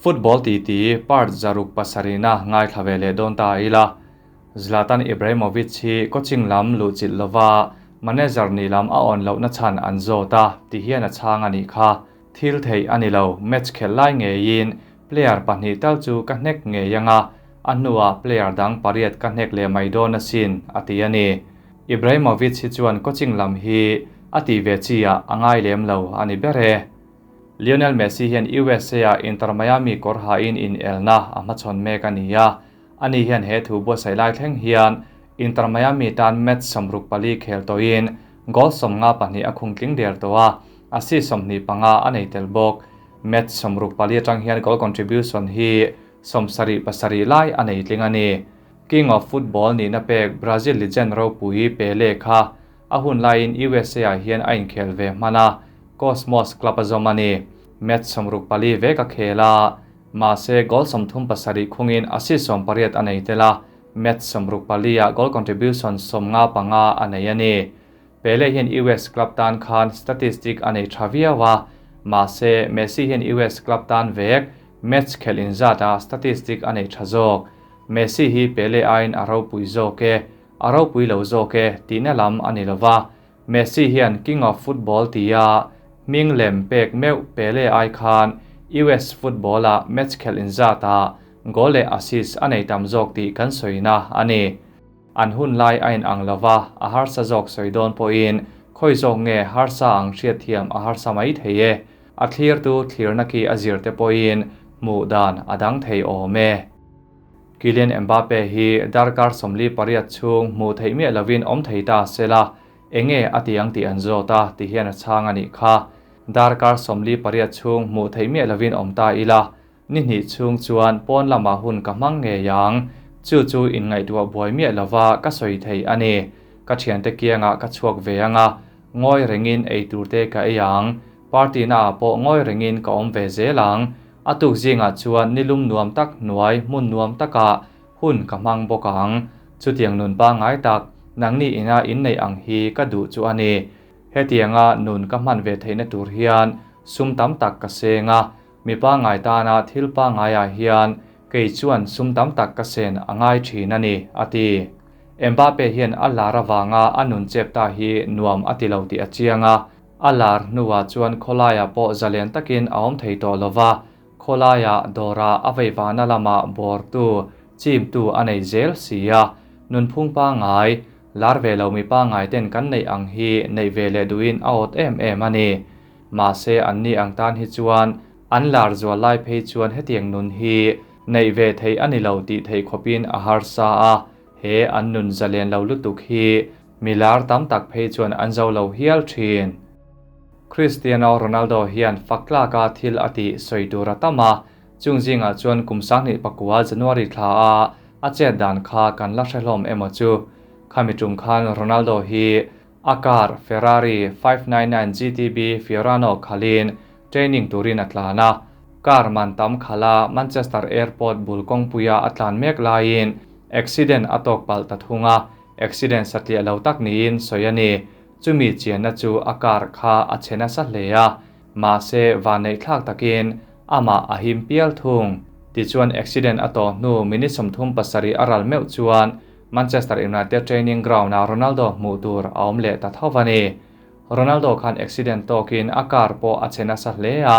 Football titi part 607na ngaithla ve leh dawn ta ila. Zlatan Ibrahimovic hi coaching lam luhchilh lova manager nih lam a awn lohna chhan an zawt a, ti hian a chhang a nih kha. Thil theih a ni lo, match khelh lai ngeiin player pahnih tal chu ka hnek ngei anga, a hnuah player dang pariat ka hnek leh mai dawn asin, a ti a ni. Ibrahimovic hi chuan coaching lam hi a tih ve chi ah a ngai lem lo a ni ber e. Lionel Messi hian USA-ah Inter Miami kawr hain inelna a hmachhawn mek a ni a, ani hian he thu buatsaih lai thleng hian Inter Miami tan match 64 khel tawhin goal 52 a khung tling der tawh a, assist 25 a nei tel bawk. Match 64 atang hian goal contribution hi 77 lai a nei tling a ni. King of Football nihna pek Brazil legend ropui Pele kha a hun laiin USA-ah hian a inkhel ve hman a, Cosmos club a zawm a ni. Match 64 vek a khel a, mahse goal 37 khungin assist 18 a nei tel a, match 64-ah goal contribution 55 a nei a ni. Pele hian US club tan khan statistic a nei tha viau a, mahse Messi hian US club tan vek match khelh inzata statistic a nei tha zawk. Messi hi Pele aiin a ropui zawk e, a ropui lo zawk e tihna lam a ni lova, Messi hian King of Football tia hming lem pek meuh Pele ai khan US football-ah match khelh inzatah goal leh assist a nei tam zawk tih kan sawina a ni. An hun lai a inang lova, a harsa zawk sawi dawn pawhin khawi zawk nge harsa ang hriatthiam a harsa mai thei e. A thlirtu thlirna khi a zir te pawhin hmuh dan a dang thei awm e. Kylian Mbappe hi darkar 48 chhung hmuh theih miah lovin awm thei ta sela, enge a ti ang tih an zawt a, ti hian a chhang a nih kha. Darkar 48 chhung hmuh theih miah lovin awm ta ila, ni hnih chhung chuan pawn lamah hun ka hmang ngei ang. Chu chu inngaihtuah buai miah lova ka sawi thei a ni. Ka thiante kiangah ka chhuak ve anga, ngawi rengin ei turte ka ei ang. Party naah pawh ngawi rengin ka awm ve zel ang. A tuk zingah chuan nilum nuam tak hnuai hmun nuam takah hun ka hmang bawk ang. Chutiang nun pangngai tak nangni ina inneih ang hi ka duh chu a ni. Hetianga nun ka hman ve theihna tur hian sum tam tak ka seng a, mi pangngai tana thil pangngaiah hian kei chuan sum tam tak ka sen a ngai thin a ni, a ti. Mbappe hian a lar avanga a nun chep ta hi nuam a ti lo tih a chiang a, a lar hnuah chuan khawlaiah pawh zalen takin a awm thei tawh lova, khawlaiah dawrah a veivahna lamah bawrtu, chimtu a nei zel si a, nunphung pangngai, lar ve lo mi pangngai ten kan neih ang hi neih ve leh duhin a awt em em a ni. Mahse anni ang tan hi chuan an lar zual lai phei chuan hetiang nun hi neih ve theih a ni lo tih theih khawpin a harsa a, he an nun zalen lo lutuk hi mi lar tam tak phei chuan an zo lo hial thin. Cristiano Ronaldo hian fak tlaka thil a tih sawi tur a tam a, chung zingah chuan kum 2009 January thla a a chet dan kha kan la hre hlawm emaw chu. Khami tum khan Ronaldo hi a car Ferrari 599 GTB Fiorano khalin training turin a tlan a, car man tam khala Manchester Airport bul kawngpuia a tlan mek laiin accident a tawk palh ta thung a, accident satliah lo tak niin sawi a ni. Chumi chianna chu a car kha a che nasa hle a, mahse van neih thlak takin amah a him pial thung. Tichuan accident a tawh hnu minute 37 a ral meuh chuan Manchester United training ground-ah Ronaldo hmuh tur a awm leh ta tho a ni. Ronaldo khan accident tawkin a car pawh a che nasa hle a,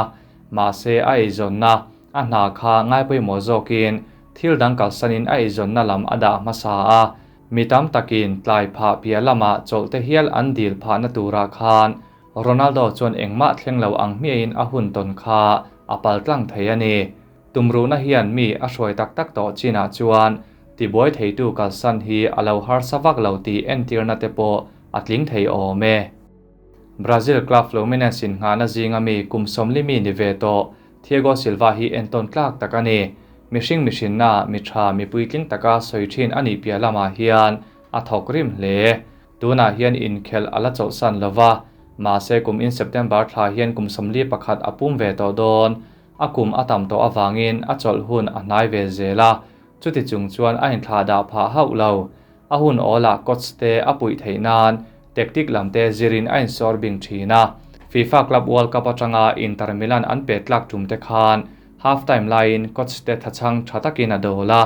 mahse a eizawnna a hna kha ngaipawimawh zawkin thil dang kalsanin a eizawnna lam a dah hmasa a, mi tam takin tlai phah piah lamah chawlh te hial an dil phahna turah khan Ronaldo chuan engmah thleng lo ang hmiahin a hun tawn kha a pal tlang thei a ni. Tumruhna hian mi a hruai tak tak tawh chinah chuan tibuai theitu kalsan hi a lo harsa vak lo tih entirna te pawh a tling thei awm e. Brazil club Fluminense in nghahna zinga mi kum 40 mi ni ve tawh Thiago Silva hi entawn tlak tak a ni. Mihring mihrinna mi tha mi puitling taka sawi thin a nih piah lamah hian a thawk rim hle. Tunah hian inkhel a la chawlhsan lova, mahse kum in September thla hian kum 41 a pum ve tawh dawn. A kum a tam tawh avangin a chawlh hun a hnai ve zel a, chuti chung chuan a inthlah dah phah hauh lo. A hun awlah coach te a puih theih nan tactic lam te zirin a insawr bing thin a. FIFA Club World Cup atanga Inter Milan an pe tlak tum te khan Half time laiin coach te thachhang tha takin a dawl a,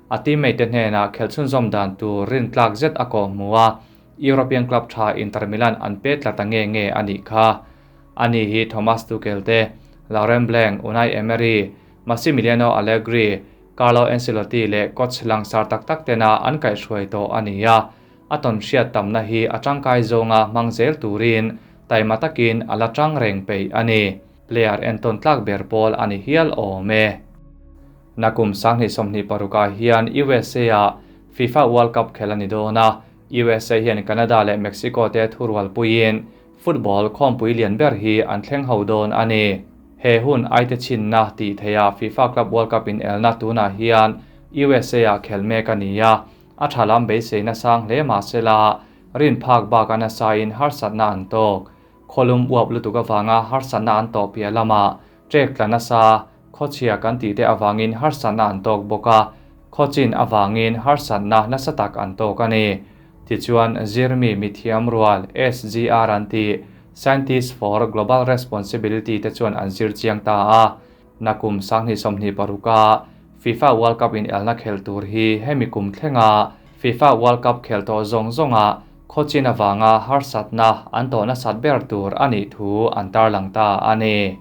a teammate te hnenah khelh chhunzawm dan tur rintlak zet a kawh hmu a, European club tha Inter Milan an pe tla ta nge nge a nih kha. Ani hi Thomas Tuchel te, Laurent Blanc, Unai Emery, Massimiliano Allegri, Carlo Ancelotti leh coach langsar tak tak tena an kaihhruai tawh a ni a, a tawnhriat tamna hi a tangkai zawnga hmang zel turin taima takin a la tang reng peih a ni. Player entawn tlak ber pawl a ni hial awm e. Nakum 2026 ah hian USA ah FIFA World Cup khel a ni dawn a, USA hian Canada leh Mexico te thurualpuiin football khawmpui lian ber hi an thleng ho dawn a ni. He hun aite chhinna tih theiha FIFA Club World Cup inelna tunah hian USA ah khel mek a ni a, a tha lam beiseina sang hle mah sela rin phak bak a nasain harsatna an tawk. Khawlum uap lutuk avanga harsatna an tawh piah lamah trek tla nasa khawchhia kan tih te avangin harsatna an tawk bawk a, khawchin avangin harsatna nasa tak an tawk a ni. Tichuan, zirmi mithiam rual SGR an tih, Scientists for Global Responsibility te chuan an zir chiang ta a. Nakum 2026 a FIFA World Cup inelna khel tur hi hemi kum thlenga FIFA World Cup khel tawh zawng zawnga khawchin avanga harsatna an tawh nasat ber tur a nih thu an tarlang ta a ni.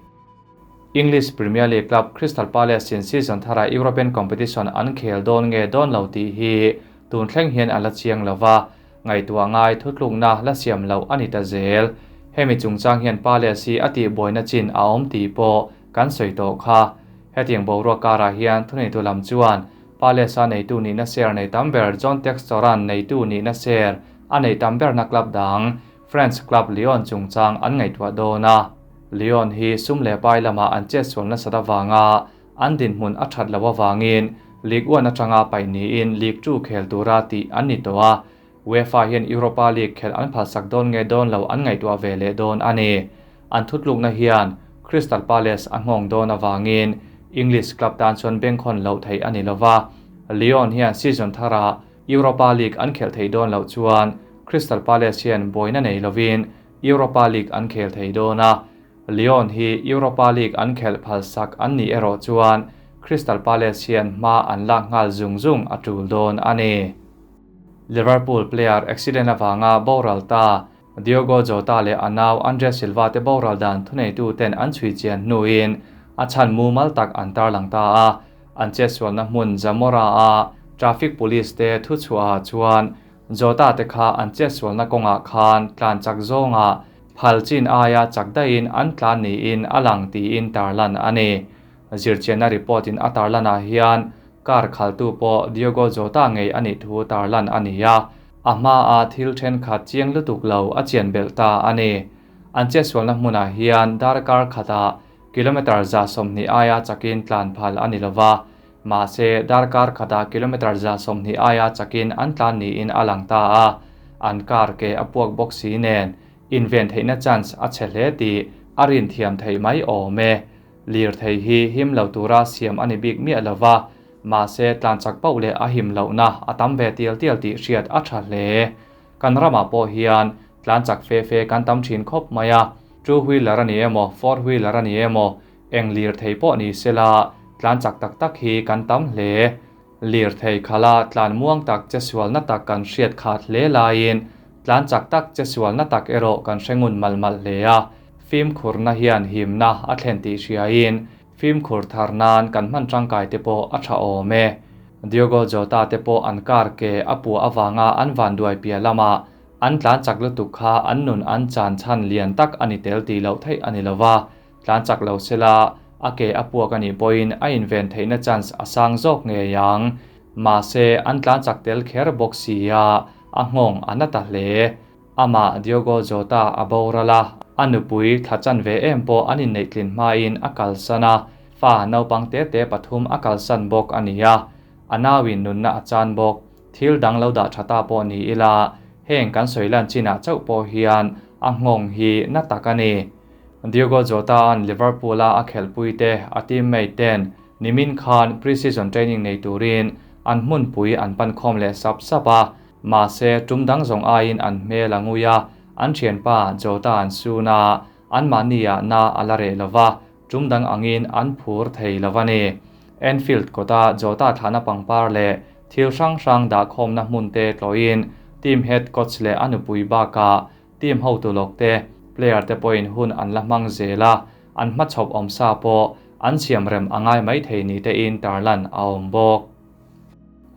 English Premier League club Crystal Palace in season thara European competition an khel dawn nge dawn lo tih hi tun thleng hian a la chiang lo va, ngaihtuah ngai thutlukna la siam loh a ni ta zel. Hemi chungchang hian Palace hi a tihbuaina chin a awm tih pawh kan sawi tawh kha. Hetiang boruak karah hian thuneitu lam chuan Palace-a neitu nihna share nei tam ber John Textor-a'n neitu nihna share a neih tam berna club dang French club Lyon chungchang an ngaihtuah dawn a. Lyon hi sum leh pai lamah an chetsual nasat avanga an dinhmun a that loh avangin Ligue 1 atanga paih niin Ligue 2 khel tura tih an ni tawh a. UEFA hian Europa League khelh an phalsak dawn nge dawn lo an ngaihtuah ve leh dawn a ni. An thutlukna hian Crystal Palace a nghawng dawn avangin English club tan chuan bengkhawn loh theih a ni lova. Lyon hian season tharah Europa League an khelh theih dawn loh chuan Crystal Palace hian buaina nei lovin Europa League an khel thei dawn a. Lyon hi Europa League an khelh phalsak an nih erawh chuan Crystal Palace hian hma an lak nghal zung zung a tul dawn a ni. Liverpool player accident avanga boral ta Diogo Jota leh a nau Andre Silva te boral dan thuneituten an chhui chian hnuin a chhan mumal tak an tarlang ta a. An chetsualna hmun Zamora-a traffic police te thuchhuahah chuan Jota te kha an chetsualna kawngah khan tlan chak zawnga phal chin aia chak daihin an tlan niin a lang tiin tarlan a ni. Zirchianna report in a tarlanah hian car khaltu pawh Diogo Jota ngei a nih thu tarlan a ni a, a hmaa thil thenkhat chiang lutuk lo a chian belh ta a ni. An chetsualna hmunah hian darkar khatah kilometre 120 aia chakin tlan phal a ni lova, mahse darkar khatah kilometre 120 aia chakin an tlan niin a lang ta a, an car ke a puak bawk si nen inven theihna chance a chhe hle tih a rin thiam theih mai awm e. Lir thei hi him lo tura siam a ni bik miah lova, mahse tlan chak pauh leh a him lohna a tam ve tial tial tih hriat a tha hle. Kan ramah pawh hian tlan chak fe fe kan tam thin khawp mai a, two wheeler a ni emaw four wheeler a ni emaw eng lir thei pawh ni sela tlan chak tak tak hi kan tam hle. Lir thei khala tlan muang tak che sualna tak kan hriat khat hle laiin tlan chak tak che sualna tak erawh kan hre ngun mal mal hle a. Fimkhurna hian himna a thlen tih hriain fimkhur thar nan kan hman tangkai te pawh a tha awm e. Diogo Jota te pawh an car ke a puah avanga an van duai piah lamah an tlan chak lutuk kha an nun an chan chhan lian tak a ni tel tih loh theih a ni lova, tlan chak lo sela a ke a puak a nih pawhin a inven theihna chance a sang zawk ngei ang. Mahse an tlan chak tel kher bawk si a, a nghawng a na ta hle. Amah Diogo Jota a boral a, a nupui thla chan ve em pawh an inneih tlin hmain a kalsan a, fa naupang te te pathum a kalsan bawk a ni a, a nauin nunna a chan bawk. Thil dang lo dah tha ta pawh ni ila, heng kan sawi lan chinah chauh pawh hian a nghawng hi na tak a ni. Diogo Jota-a'n Liverpool-a a khelhpuite a teammate ten nimin khan pre-season training nei turin an hmunpui an pan khawm leh sap sap a, Mahse, tum dang zawng aiin an hmel a ngui a, an thianpa Jota an sun a, anmahni ah na a la reh lova, tum dang angin an phur thei lo a ni. Anfield kawta Jota thlahna pangpar leh thil hrang hrang dah khawmna hmun te tlawhin team head coach leh a nupui bakah team hotu lawk te, player te pawhin hun an la hmang zel a, an hmachhawp awm sa pawh an siam rem a ngai mai thei ni tein tarlan a awm bawk.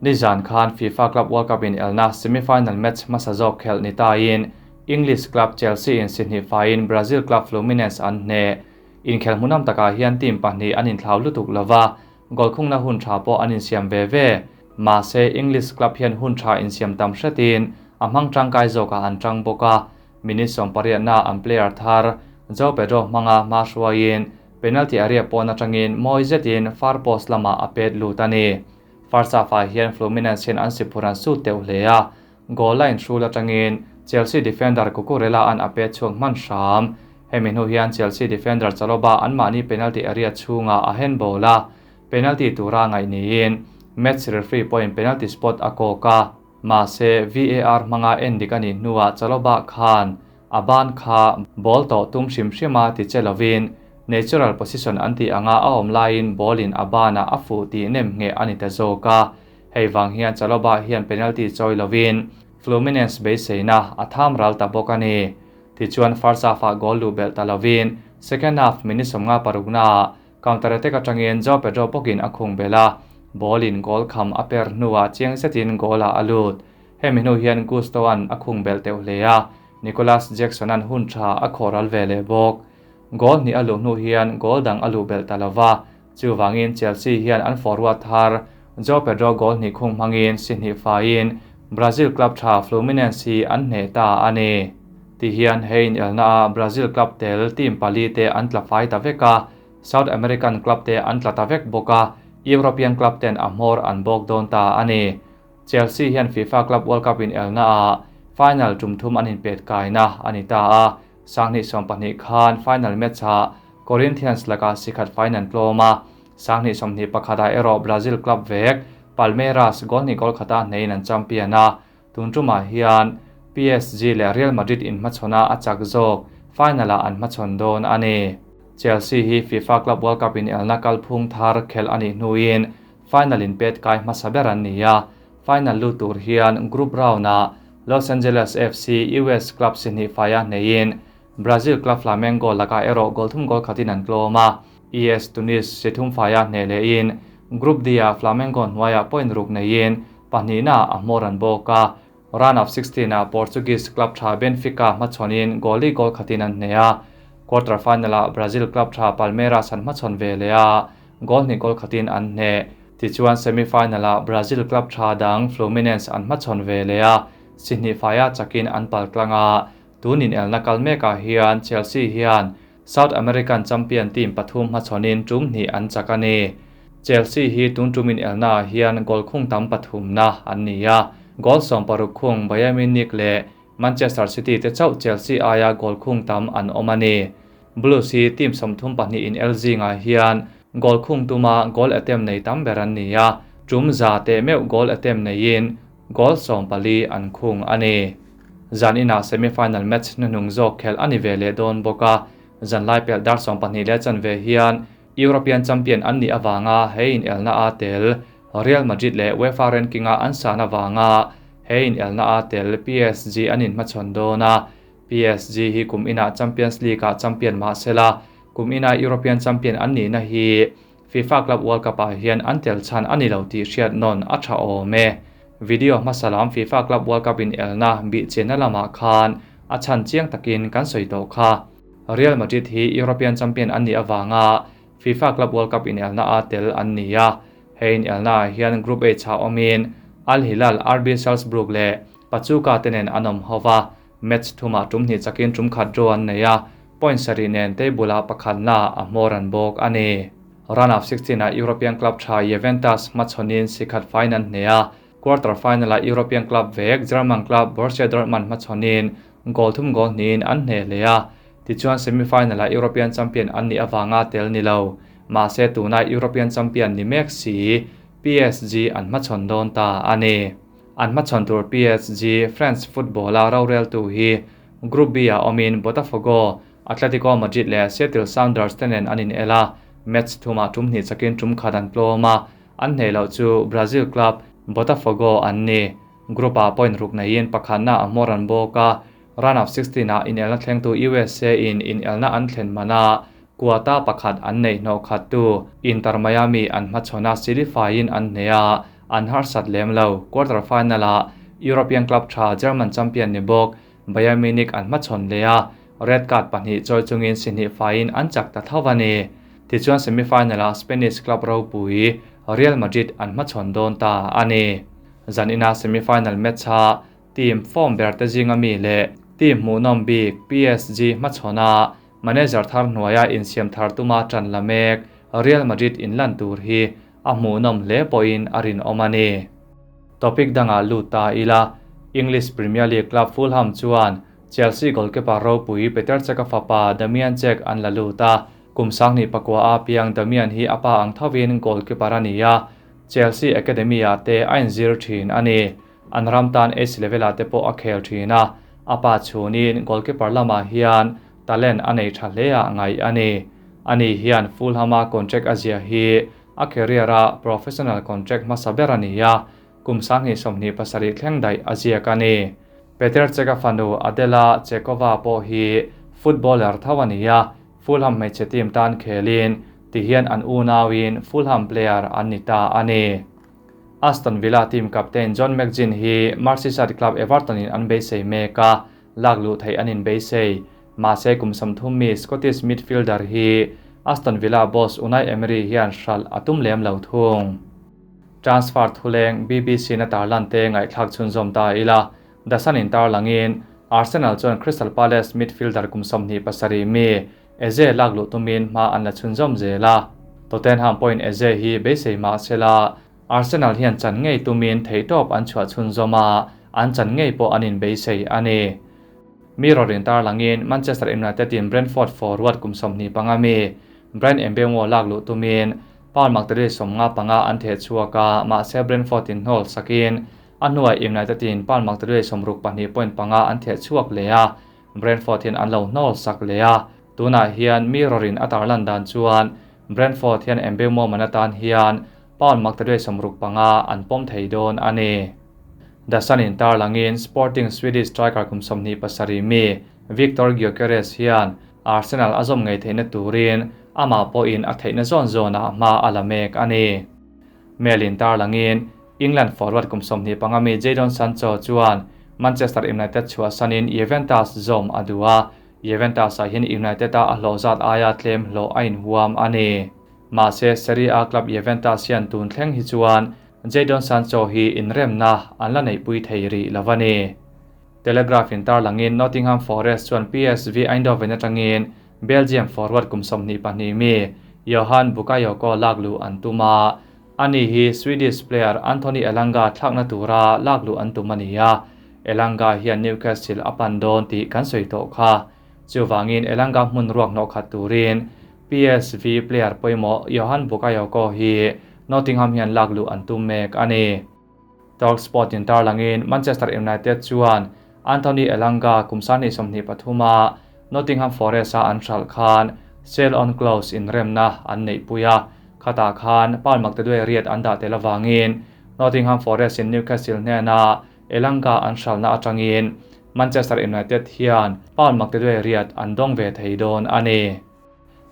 Nizan khan FIFA Club World Cup inelna semi-final match hmasa zawk khelh ni tain English club Chelsea in si hnih faiin Brazil club Fluminense an hneh. Inkhel hmuhnawm takah hian team pahnih an inthlau lutuk lova, goal khungna hun tha pawh an insiam ve ve. Mahse English club hian hun tha insiam tam hretin a hmang tangkai zawkah an tang bawk a, minute sawmpariatna an player thar Joao Pedro hmanga hma hruaiin penalty area pawn atangin mawi zetin far post lamah a pet lut a ni. First half-ah hian Fluminense hian an si phur an sut deuh hle a, goal line hrul atangin Chelsea defender Cucurella an a pet chhuak hman hram. Hemi hnu hian Chelsea defender Chalobah anmahni penalty area chhungah a handball a, penalty tura ngaih niin match referee pawhin penalty spot a kawk a. Mahse, VAR hmanga en dik a nih hnuah Chalobah khan a ban kha ball tawh tum hrim hrim a ti che lovin natural position an tih anga a awm laiin ball in a banah a fuh tih nem ngheh a ni ta zawk a. Hei vang hian Chalobah hian penalty chawi lovin Fluminense beiseina a tham ral ta bawk a ni. Tichuan first half-ah goal luh belh ta lovin second half minute 56 naah counter attack atangin Joao Pedro bawkin a khung belh a, ball in goal kham a per hnuah chiang zetin goal ah a lut. Hemi hnu hian Gusto an a khung belh teuh hle a, Nicolas Jackson an hun tha a khawral ve leh bawk. Goal hnih a luh hnu hian goal dang a luh belh ta lova, chuvangin Chelsea hian an forward thar Joao Pedro goal hnih khung hmangin si hnih faiin Brazil club tha Fluminense hi an hneh ta a ni. Ti hian hei inelna a Brazil club tel team pali te an tla fai ta vek a, South American club te an tla ta vek bawk a, European club ten a hmawr an bawk dawn ta a ni. Chelsea hian FIFA Club World Cup inelna a final tum thum an inpet kaina a ni ta a, 2020 khan final match ah Corinthians laka sikhat final tlawm a, 2021 ah erawh Brazil club vek Palmeiras goal hnih goal khata hnehin an champion a, tun tumah hian PSG leh Real Madrid in hmachhawn a chak zawk final ah an hmachhawn dawn a ni. Chelsea hi FIFA Club World Cup inelna kalphung thar khelh a nih hnuin final in pet kai hmasa ber an ni a, final lut tur hian group round ah Los Angeles FC US club si hnih faia hneiin Brazil club Flamengo laka erawh goal thum goal khatin an tlawm a, ES Tunis si thum faia hneh lehin Group D ah Flamengo hnuaiah point ruk neiin pahnihna a hmawr an bawk a, round of 16 ah Portuguese club tha Benfica hmachhawnin goal li goal khatin an hneh a, quarter final ah Brazil club tha Palmeiras an hmachhawn ve leh a, goal hnih goal khatin an hneh. Tichuan semi-final ah Brazil club tha dang Fluminense an hmachhawn ve leh a, si hnih faia chakin an pal tlang a, tunin elna kal mekah hian Chelsea hian South American champion team pathum hmachhawnin tum hnih an chak a ni. Chelsea hi tun tumin elna ah hian goal khung tam pathum na an ni a, goal 16 khung Bayern Munich leh Manchester City te chauh Chelsea aia goal khung tam an awm a ni. Blues hi team 32 in el zingah hian goal khung tuma goal attempt nei tam ber an ni a, tum za te meuh goal attempt neiin goal 14 an khung a ni. Zan ina semi-final match hnuhnung zawk khel ani ve leh dawn bawk a, zan lai pel dar 12:15 hian European champion an ni awanga hei in elna a tel Real Madrid leh UEFA ranking a an san awanga hei in elna a tel PSG an in hmachhawn dawn a, PSG hi kum ina Champions League a champion mahsela kum ina European champion an ni na hi FIFA Club World Cup ah hian an tel chan ani lo tih hriat nawn a tha awm e. Video hmasalam FIFA Club World Cup in elna bi chena lamah khan a chan chiang takin kan sawi tawh kha. Real Madrid hi European champion an ni awanga FIFA Club World Cup in elna a tel an ni a, hein elna hian Group H ha awmin Al Hilal, RB Salzburg leh Pachuca tenen an awm hova, match thuma tum hnih chakin tum khat draw an nei a, point sarih nen table ah pakhatna a hmawr an bawk a ni. Round of 16 ah European club tha Juventus hmachhawnin sikhat fine an hneh a, quarter final ah European club vek German club Borussia Dortmund hmachhawnin goal thum goal hnihin an hneh hle a, tichuan semi-final ah European champion an ni awanga tel ni lo. Mahse tuna European champion ni mek si PSG an hmachhawn dawn ta a ni. An hmachhawn tur PSG France football a rorel tu hi Group B ah awmin Botafogo, Atletico Madrid leh Seattle Sounders te nen an inel a, match thumah tum hnih chakin tum khat an tlawm a, an hneh loh chu Brazil club Botafogo an ni. Group-ah point ruk neiin pakhatna a hmawr an bawk a, round of 16 ah inelna thlengtu USA in inelna an thlen man a, quota pakhat an neih hnawh khattu Inter Miami an hmachhawn a, silifaiin an hneh a, an harsat lem lo. Quarter final-ah European club tha German champion ni bawk Bayern Munich an hmachhawn leh a, red card pahnih chawi chungin si hnih faiin an chak ta tho a ni. Tichuan semi-final-ah Spanish club ropui Real Madrid an hmachhawn dawn ta a ni. Zanina semi-final match-a team form ber te zinga mi leh team hmuhnawm bik PSG hmachhawna manager thar hnuaia insiam thar tuma tan la mek Real Madrid inlan tur hi a hmuhnawm hle pawhin a rinawm a ni. Topic dangah lut ta ila, English Premier League club Fulham chuan Chelsea goalkeeper ropui Petr Cech-a fapa Damian Cech an la lut a, kum sanghnih pakua a piang Damian hi a pa ang thovin goalkeeper a ni a, Chelsea Academy-ah te a inzir thin a ni. An ram tan H level-ah te pawh a khel thin a, a pa chhunin goalkeeper lamah hian talent a nei tha hle ah ngaih a ni. Ani hian Fulham-a contract a ziah hi a career-a professional contract hmasa ber a ni a, kum 2027 thleng daih a ziak a ni. Petr Cech-a fanu Adela Cechova pawh hi footballer tho a ni a, Fulham hmeichhe team tan khelin tihian an unauin Fulham player an ni ta a ni. Aston Villa team captain John McGinn hi Merseyside club Everton in an beisei mek a, lak luh theih an inbeisei. Mahse kum 30 mi Scottish midfielder hi Aston Villa boss Unai Emery hian hralh a tum lem lo thung. Transfer thuleng BBC na tarlan te ngaihthlak chhunzawm ta ila, The Sun in tarlangin Arsenal chuan Crystal Palace midfielder kum 27 mi Eze lak luh tumin hma an la chhunzawm zel a. Tottenham pawhin Eze hi beisei mahsela Arsenal hian chan ngei tumin theihtawp an chhuah chhunzawm a, an chan ngei pawh an inbeisei a ni. Mirror in tarlangin Manchester United in Brentford forward kum 25 mi Bryan Mbeumo lak luh tumin Paul Magdalene 55 an theh chhuak a, mahse Brentford in hnawl sakin a hnuah United in Paul Magdalene 62.5 an theh chhuak leh a, Brentford hian an lo hnawl sak leh a. Tunah hian Mirror in a tarlan dan chuan Brentford hian Mbeumo man atan hian Paul Magdalene 65 an pawm thei dawn a ni. The Sun in tarlangin Sporting Swedish striker kum 27 mi Victor Gyökeres hian Arsenal a zawm ngei theihna turin amah pawhin a theihna zawn zawnah hma a la mek a ni. Mail in tarlangin England forward kum 25 mi Jadon Sancho chuan Manchester United chhuahsanin Juventus zawm a duh a, Juventus ah hian United a a hlawh zat aia tlem hlawh a inhuam a ni. Mahse Serie A club Juventus hian tun thleng hi chuan Jadon Sancho hi inremna an la neihpui thei rih lo a ni. Telegraph in tarlangin Nottingham Forest chuan PSV Eindhoven atangin Belgium forward kum 22 mi Johan Bakayoko lak luh an tum a, ani hi Swedish player Anthony Elanga thlakna tura lak luh an tum a ni a, Elanga hian Newcastle a pan dawn tih kan sawi tawh kha. Chuwangin Elanga hmun ruak hnawh khat turin PSV player pawimawh Johan Bakayoko hi Nottingham hian lak luh an tum mek a ni. Talksport in tarlangin Manchester United chuan Anthony Elanga kum 23 Nottingham Forest a an hralh khan sell on clause in remna an neih pui a, khatah khan Paul Magdalene riat an dah tel awangin Nottingham Forest in Newcastle hnena Elanga an hralhna atangin Manchester United hian Paul Magdalene riat an dawng ve thei dawn a ni.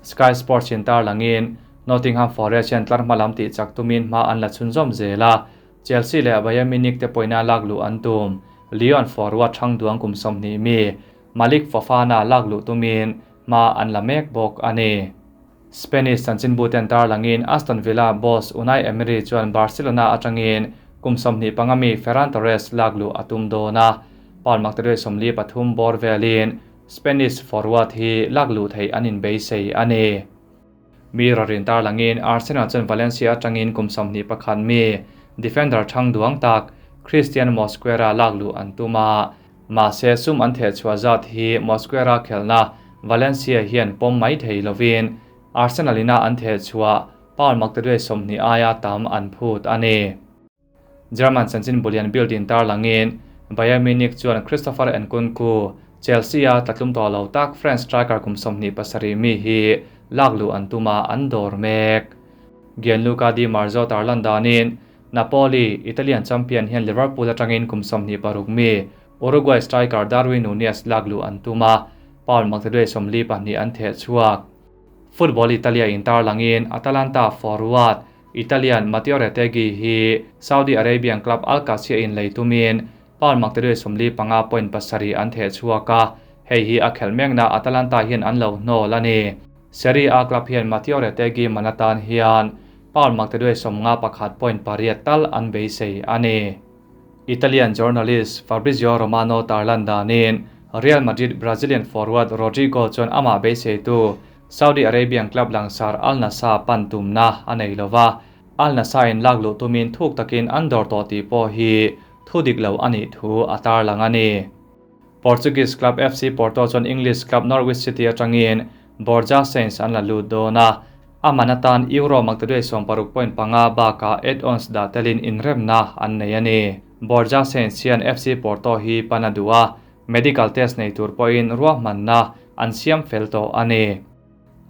Sky Sports in tarlangin Nottingham Forest hian tlar hma lam tih chak tumin hma an la chhunzawm zel a, Chelsea leh Bayern Munich te pawina lak luh an tum. Lyon forward thang duang kum 20 mi Malik Fofana lak luh tumin hma an la mek bawk a ni. Spanish chanchin buten tarlangin Aston Villa boss Unai Emery chuan Barcelona atangin kum 25 mi Ferran Torres lak luh a tum dawn a, Paul Magdalene 43 bawr velin Spanish forward hi lak luh thei an inbeisei a ni. Mirror in tarlangin Arsenal chuan Valencia atangin kum 21 mi defender thang duang tak Christian Mosquera lak luh an tum a, mahse sum an theh chhuah zat hi Mosquera khelna Valencia hian pawm mai thei lovin Arsenal ina an theh chhuah Paul Magdalene 20 aia tam an phut a ni. German chanchin bulian Bild in tarlangin Bayern Munich chuan Christopher Nkunku Chelsea-a tlatlum tawh lo tak French striker kum 27 mi hi lakluh an tum a, an dawr mek. Gianluca Di Marzio tarlan danin Napoli, Italian champion hian Liverpool atangin kum 26 mi Uruguay striker Darwin Nunez lakluh an tum a, Paul Magdalue 42 an theh chhuak. Football Italia in tarlangin Atalanta forward Italian Matteo Retegui hi Saudi Arabian club Al Qadsiah in lei tumin Paul Magdalue 55.7 an theh chhuak a, hei hi a khelh mekna Atalanta hian an lo hnawl a ni. Serie A club hian Matteo Retegui man atan hian Paul Magdalue 51.8 tal an beisei a ni. Italian journalist Fabrizio Romano tarlan danin Real Madrid Brazilian forward Rodrygo chuan amah beiseitu Saudi Arabian club langsar Al Nassr pan tumna a nei lova, Al Nassr in lakluh tumin thuk takin an dawr tawh tih pawh hi thu dik lo a nih thu a tarlang a ni. Portuguese club FC Porto chuan English club Norwich City atangin Borja Sainz an la lut dawn a, a man atan Euro maktaduai 16.5 bakah add-ons dah telin inremna an nei a ni. Borja Sainz hian FC Porto hi pan a duh a, medical test nei tur pawhin ruahmanna an siam fel tawh a ni.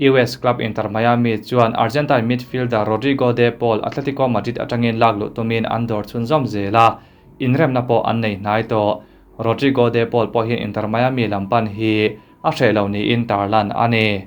US club Inter Miami chuan Argentine midfielder Rodrigo De Paul Atletico Madrid atangin lakluh tumin an dawr chhunzawm zel a, inremna pawh an nei hnai tawh. Rodrigo De Paul pawh hian Inter Miami lam pan hi a hreh lo niin tarlan a ni.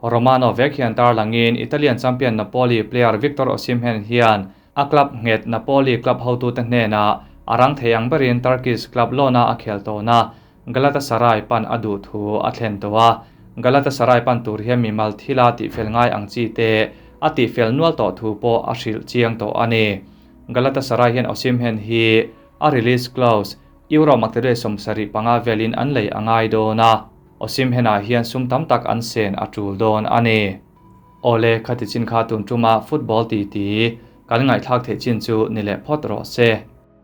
Romano vek hian tarlangin Italian champion Napoli player Victor Osimhen hian a club nghet Napoli club hotute hnenah a rang thei ang berin Turkish club loan-a a khel tawn a, Galatasaray pan a duh thu a thlen tawh a. Galatasaray pan tur hian mimal thila tihfel ngai ang chi te a tihfel nual tawh thu pawh a hrilh chiang tawh a ni. Galatasaray hian Osimhen hi a release clause Euro maktaduai 75 velin an lei a ngai dawn a, Osimhen-ah hian sum tam tak an sen a tul dawn a ni. Awle, khati chin kha tun tuma football titi kan ngaihthlak theih chin chu ni leh phawt rawh se.